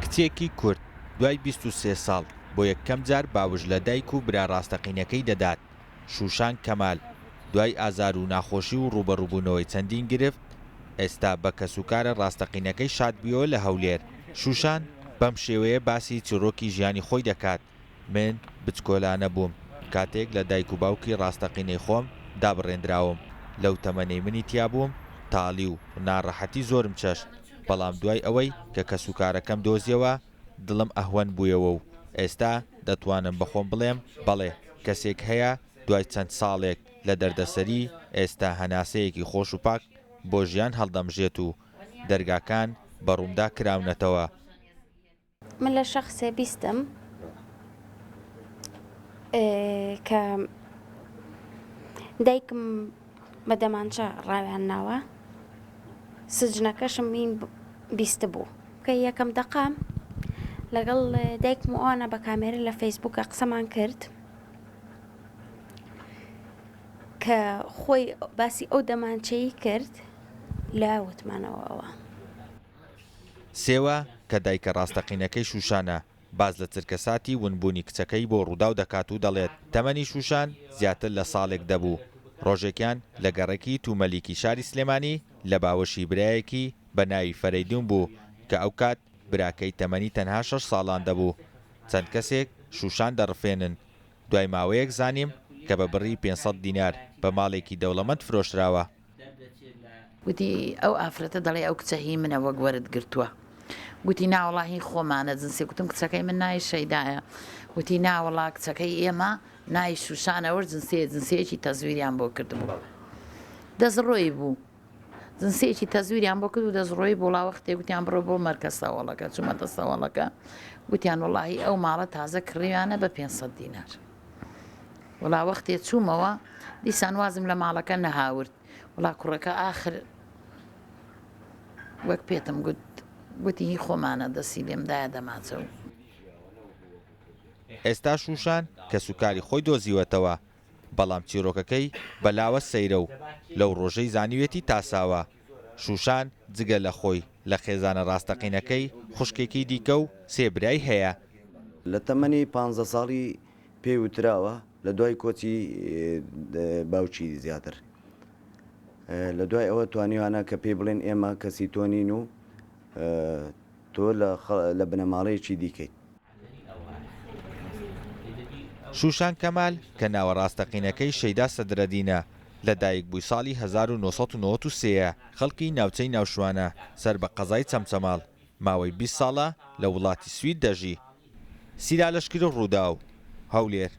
کچێکی کورد دوای 23 ساڵ بۆ یەکەم جار باوش لە دایک و برا ڕاستەقینەکەی دەدات، شوشان کەمال دوای ئازار و ناخۆشی و ڕووبەڕووبوونەوەی چەندین گرفت، ئێستا بە کەسوکارە ڕاستەقینەکەی شادبوویەوە لە هەولێر. شوشان بەم شێوەیە باسی چیڕۆکی ژیانی خۆی دەکات، من بچکۆلانە بووم کاتێک لە دایک و باوکی ڕاستەقینەی خۆم دابڕێندراوم، لەو تەمەنەی منی تیابووم تاڵی و ناڕەحەتی زۆرم چەشت، بەڵام دوای ئەوەی کە کەسوکارەکەم دۆزیەوە دڵم ئەهوەن بوویەوە و ئێستا دەتوانم بە خۆم بڵێم بەڵێ کەسێک هەیە دوای چەند ساڵێک لە دەردەسەری ئێستا هەناسەیەکی خۆش و پاک بۆ ژیان هەڵدەمژێت و دەرگاکان بە ڕوومدا کراونەتەوە. من لە شەخسێ بیستم کە دایکم بە دەمانچە ڕاویان ناوە سجنەکەشم این بیستبوو کە یەکەم دەقە لەگەڵ دایکم و ئەوانە بە کامێرە لە فەیسبووکە قسەمان کرد کە خۆی باسی ئەو دەمانچەی کرد لە وتمانەوە ئەوە. سێوە، کە دایکە ڕاستەقینەکەی شوشانە، باس لە چرکەساتی ونبوونی کچەکەی بۆ رووداو دەکات و دەڵێت، تەمەنی شوشان زیاتر لە ساڵێک دەبوو، رۆژێکیان لە گەڕەکی تومەلیکی شاری سلێمانی لە باوەشی برایەکی بە ناوی فەرەیدون بوو کە ئەوکات براکەی تەمەنی تەنها شەش ساڵان دەبوو، چەند کەسێک شوشان دەڕفێنن، دوای ماوەیەک زانیم کە بە بڕی 500 دینار بە ماڵێکی دەوڵەمەند فرۆشراوە. گوتی، ئەو ئافرەتە دەڵێ ئەو کچە هی منە وەک وەرت گرتووە. گوتی، ناوەڵا هی خۆمانە جنسی. گوتم، کچەکەی من ناوی شەیدایە. گوتی، ناوەڵا کچەکەی ئێمە ناوی شوشانە وەر جنسیە، جنسیەیەکی تەزویریان بۆ کردبوو. دەستڕۆیی بوو. جنسیەکی تەزویریان بۆ کرد و دەستڕۆیی بوو. وڵا وەختێ گوتیان بڕۆ بۆ مەرکەز سەوەڵەکە. چوومەتە سەوەڵەکە. گوتیان وەڵاهی ئەو ماڵە تازە کڕیویانە بە 500 دینار. وەڵا وەختێ چوومەوە دیسان وازم لە ماڵەکە نەهاورد وەڵا کوڕەکە ئاخر وەک پێتم گوت گوتی هی خۆمانە دەستی لێم دایە دەماچە و. ئێستا شوشان کەسوکاری خۆی دۆزیوەتەوە، بەڵام چیرۆکەکەی بەلاوە سەیرە و لەو ڕۆژەی زانیوێتی تاساوە. شوشان جگە لە خۆی، لە خێزانە ڕاستەقینەکەی خوشکێکی دیکە و سێ برای هەیە. لە تەمەنی پانزە ساڵی پێی وتراوە لە دوای کۆچی باوکی زیاتر لە دوای ئەوە توانیوانە کە پێی بڵێن ئێمە کەسی تۆ نین و تۆ لە بنەماڵەیەکی دیکەیت. شوشان کەمال کە ناوە ڕاستەقینەکەی شەیدا سەدرەدینە، لە دایکبووی ساڵی 1993 ە، خەڵکی ناوچەی ناوشوانە سەر بە قەزای چەمچەماڵ، ماوەی 20 ساڵە لە وڵاتی سوید دەژی. سیرا لەشکری، رووداو، هەولێر.